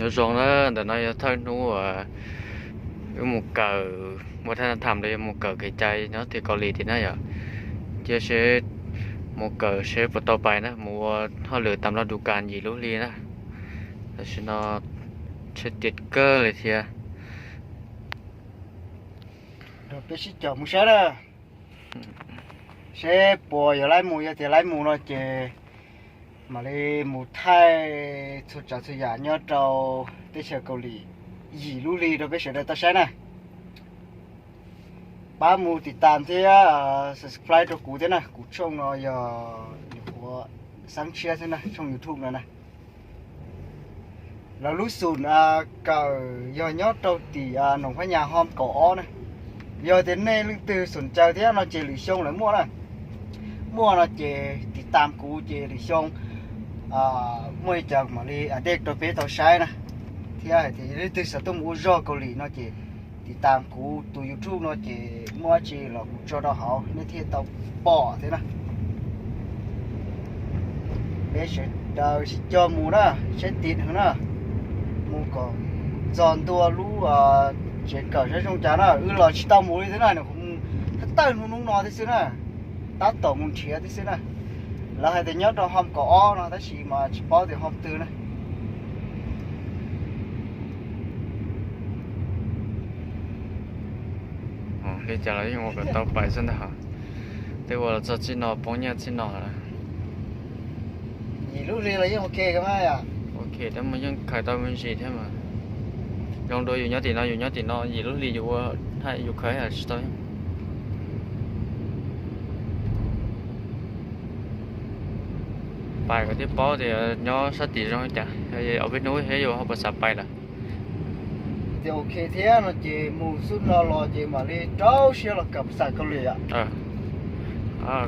Nyob zoo na, ntawm no yog thawj hnub uas wb mus kawm, ua thaj tham los yog mus kawm kev cai nyob tim Kaus Lim tim na yom. Cia seb mus kawm seb puas tau pais na, mus ua hauj lwm tam loj du kas yim lub hli na. Tam sim no tsheb tiaj kawg li thiab. Peb sib caum mus saib na, seb puas yuav laib mus, yog tias laib mus no ces mam li mus thaij txhua tsav txhua yam nyob rau teb chaws Kaus Lim yim lub hli rau peb sawv daws tau saib na. Pab mus tiv tam thiab subscribe rau kuv thiab na, kuv tshooj no yog nyuam qhuav xab tshiab xwb na, tshooj YouTube no na. Lawv lub xum kawm yog nyob rau tim Noom Phab Nyas hom kaum ob na. Yog tias nej leej twg xum caw thiab no ces lwm xyoo lawv muaj na. Muaj no ces tiv tam kuv ces lwm xyoo muaj li cas mam li update rau peb tau saib na. Thiab hais tias leej twg xav tuaj mus ua zog Kaus Lim no ces tiv tam kuv tus YouTube no ces muaj dab tsi los kuv tso rau hauv nej thiaj tau pom thiab na. Peb sawv daws sib cog mus na, seb tim heev na, mus kom txog ntua lub tsev kawm saib zoo cas na. Wb los tsis tau mus li thiab na, nws kuj mus thawj thawj hnub hnub no thiab xwb na, tab tom mus nrhiav thiab xwb na. Lawv hais tias nyob rau hom kaum ob no tab sis mas tsis paub tias hom twg na. Li cas los yeej ua kom tau pais xwb ntag. Twb ua los txog txij no poob nyiaj txij no lawm. Yim lub hli los yeej ok, ok, tab mas yeej khaws tau me ntsis thiab mas. Zoo dua yus nyob tim no, yus nyob tim no yim lub hli yus ua, yus khaws tsis tau. Pais kom thiaj paub tias nyob sab tim zoo li cas, ob peb hnub thiab yus ho puas xav pais lawm. Tias ok thiab no ces mus xub no los ces mam li rau siab los kawm phas xas Kaus Lim.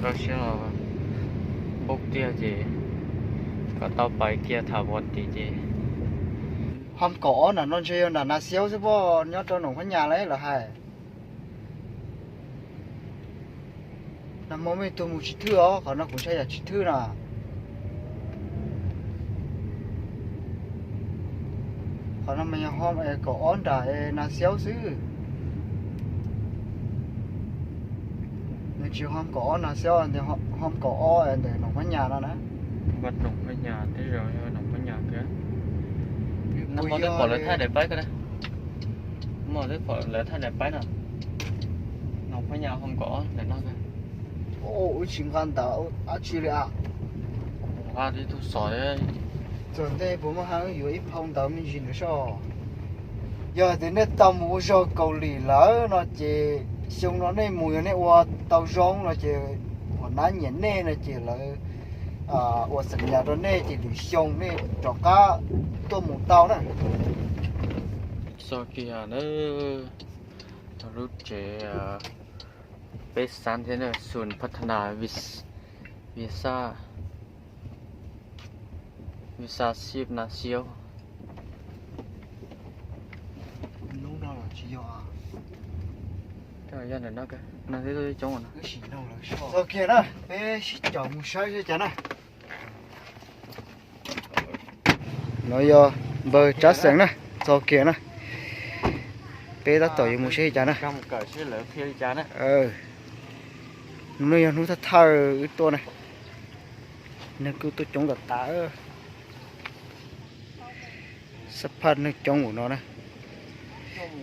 Rau siab los npauj tiag ces kom tau pais kiag tham vos tim ces. Hom kaum ob nram no ntshe yog nram Nas Xiaub xwb pob, nyob rau Noom Phab Nyas lawv hais. Nag hmo muaj ib tug mus tsis thwj os, qhov no kuv ntshai yam tsis thwj na. Qhov no mas yog hom kaum ob nram Nas Xiaub xwb. Nws tsis hom kaum ob Nas Xiaub, hom kaum ob ntawm Noom Phab Nyas no na. Noom Phab Nyas, Noom Phab Nyas tiag. Nag hmo twb pom lawv thaij daim paib ko na. Nag hmo twb pom lawv thaij daim paib no. Noom Phab Nyas hom kaum ob ntawm no. Wb tsis nqa ntawv dab tsi li a. Nqa tib tug xov. Txog ntej puas muaj haj yuav ib phau ntawv me ntsis ntawd soj. Yog tias nej tau mus ua zog Kaus Lim lawm no ces xyoo no nej mus yog nej ua tau zoo no ces uas nab nyiam nej no ces lawv ua xam nyas rau nej ces lwm xyoo nej rov qab tuaj mus tau na. Txog kiag na, lub tsev peb xab thiab na, Sun Phathana Visa, Visa Sip Nas Xiaub. Hnub no los tsis yog. Yog ntawm no, no twb coob no. Txog kiag na, peb sib caum mus saib li cas na. No yog npawg Tsab Xeem na, txog kiag na. Peb tab tom yuav mus saib li cas na. Hnub no yog hnub thawj thawj wb tuaj na. Neeg kuj tuaj coob tas tas. Xab phaj neeg coob ua no na.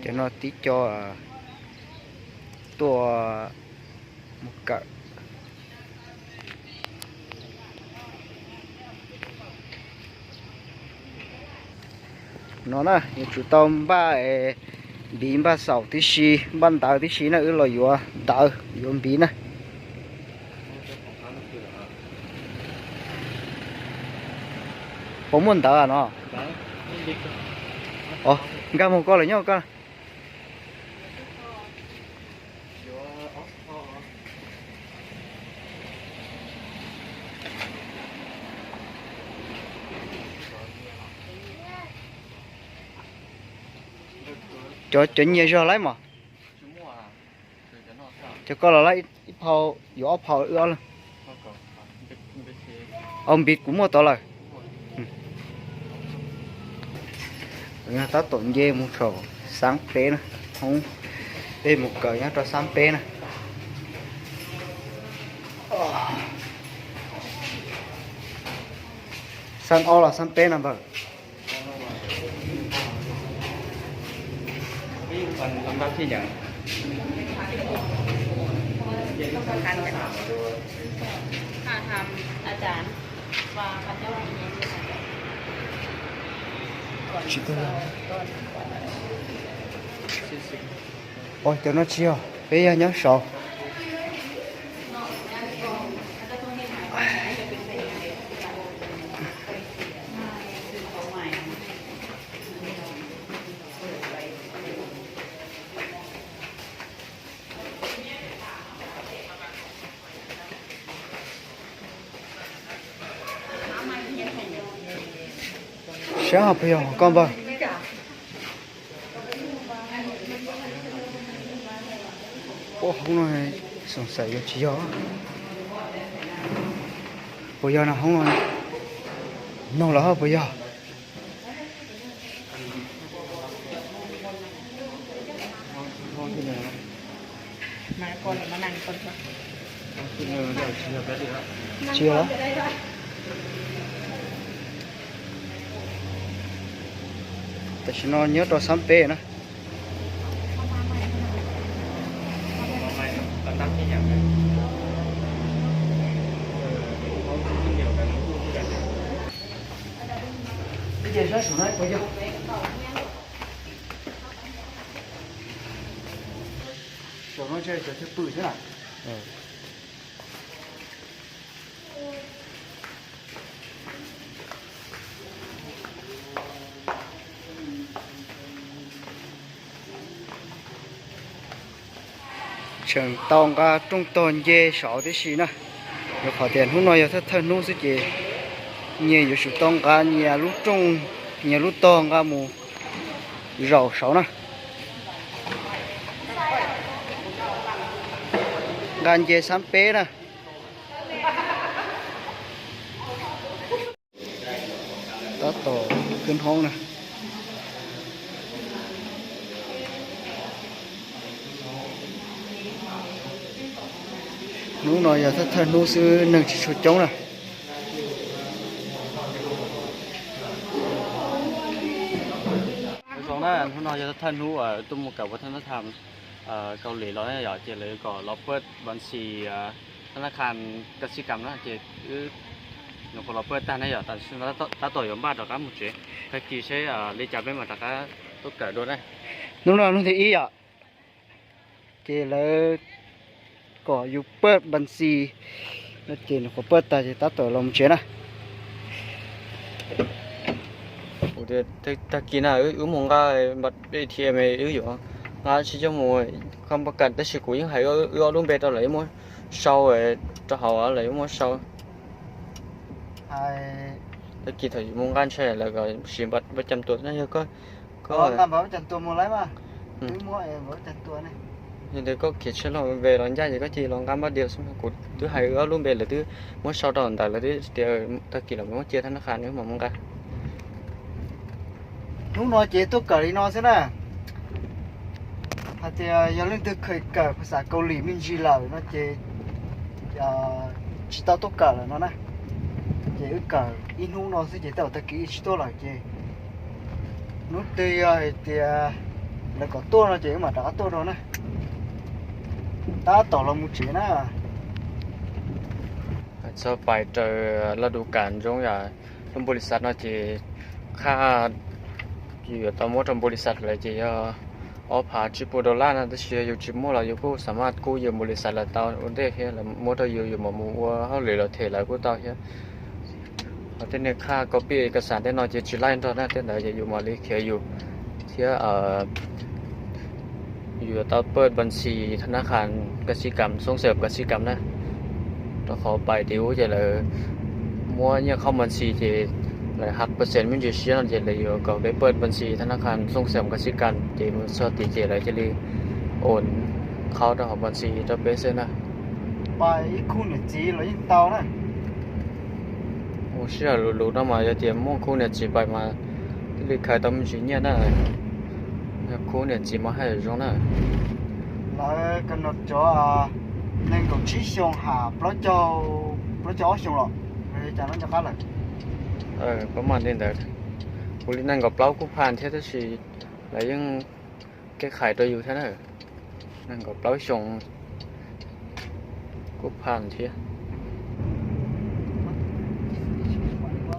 Cov no tib co tuaj mus kawm. No na yuav tsum tau npaj npiv npaj xaum tib si, npaj ntawv tib si na, wb los yuav ntawv yuav npiv na. Puas muaj ntawv no? Nkag mus koj lawm nyob koj. Cov, cov nyias zog laib mos. Cov koj los laib ib phau, yuav ob phau wb ob leeg. Au npiv kuv muaj tod lawm. Yog tab tom nce mus saum xab peb na, hoob, peb mus kawm nyob rau xab peb na. Xab ob los xab peb no npawg? Tsis tau. Ua cov no tsis yog, peb yog nyob saud. Saib ho puas yog koj npawg? Ua hoob no xoom xaim yog tsis yog? Puas yog no hoob no? Noog lawm ho puas yog? Tsis yog. Tam sim no nyob rau xab peb na. Saum no ntshe cov chaw pw xwb na. Tseem tau nqa rooj tog nce saud tib si na, rau qhov tias hnub no yog thawj thawj hnub xwb ces nyias yuav tsum tau nqa nyias lub rooj, nyias lub tog nqa mus zaum saud na. Nqa nce xab peb na. Tab tom khwb hnoob na. Hnub no yog thawj thawj hnub xwb neeg tsis tshua coob na. Zoo na, hnub no yog thawj thawj hnub tuaj mus kawm ua thab nab tham Kaus Lim los yom, ces lawv kom los pawj npas xis thab nab khan kas xib kam na, ces wb nyuam qhuav los pawj tag na yom, tab tom yuav npaj rov qab mus tsev, tag kis seb li cas peb mam rov qab tuaj kawm dua na. Hnub no hnub thib ib yom, ces lawv kom yus pawj npas xis no, ces nyuam qhuav pawj tag ces tab tom los mus tsev na. Tag kis na wb mus nqa npas A T M, wb yuav nqa tsis coj mus kho npaj kam, tab sis kuv yeej hais wb ob lub npe rau lawv muab sau rau hauv, lawv muab sau. Tag kis thaum yus mus nqa ntshe lawv kom siv npas cam tuam na, yog koj, koj nqa npas cam tuam mus lawm mas. Yog tias koj khiav tshaj loj npe los ncaj ces koj cia li los nqa npaj diav xwb, kuv twb hais wb ob lub npe lawv twb muab sau rau ntawd, lawv twb tias tag kis los muab cia thab nab khan wb mam mus nqa. Hnub no ces tuaj kawm li no xwb na. Hais tias yog leej twg kheev kawm phas xas Kaus Lim me ntsis lawm no ces tsis tau tuaj kawm lawm no na. Ces wb kawm ib hnub no xwb ces tej zaum tag kis wb tsis tuaj lawm ces hnub twg yog hais tias lawv kom tuaj no ces wb mam rov qab tuaj rau na. Tab tom los mus tsev na. Txog pais raws laj dub kam ntsoov yom, lub npau lis xav no ces khaj yus yuav tau muab rau npau lis xav lawm ces yog ob phav tsib puas dollar na, tab sis yog yus tsis muaj los yus kuj xam maj kub yus npau lis xav lawm tau ua ntej thiab, lawv muab rau yus, yus mam mus ua hauj lwm los them lawv kuj tau thiab. Ho tej niag khaj copy ej kas xas tej no ces tsis laij nrog na, tej ntawd ces yus mam li khiav yus thiab. Yus yuav tau pawj npas xis thab nab khan kas xib kam, xoob xeem kas xib kam na, rau qhov pais tim ub ces lawv muab nyiaj qhauv npas xis ces lawv hav pas xees me ntsis siab no ces lawv yuav kom peb pawj npas xis thab nab khan xoob xeem kas xib kam ces mus txog tid ces lawv cia li ua qhauv rau hauv npas xis rau peb xwb na. Pais ib khub niam txiv los yeej tau na. Ua sij hawm lus lus no mas yog tias muaj khub niam txiv pais mas Li khawv tau me ntsis nyiaj na. Khub niam txiv mas haj yam zoo na. Lawv cov nees nkaum tsib xyoo ha, plaub caug ob xyoo los, cas no nco qab lawm. Pab mam li ntawd, kuv li nees nkaum plaub kuj pha thiab tab sis lawv yeej kev qhais rau yus thiab na. Nees nkaum plaub xyoo kuj pha thiab.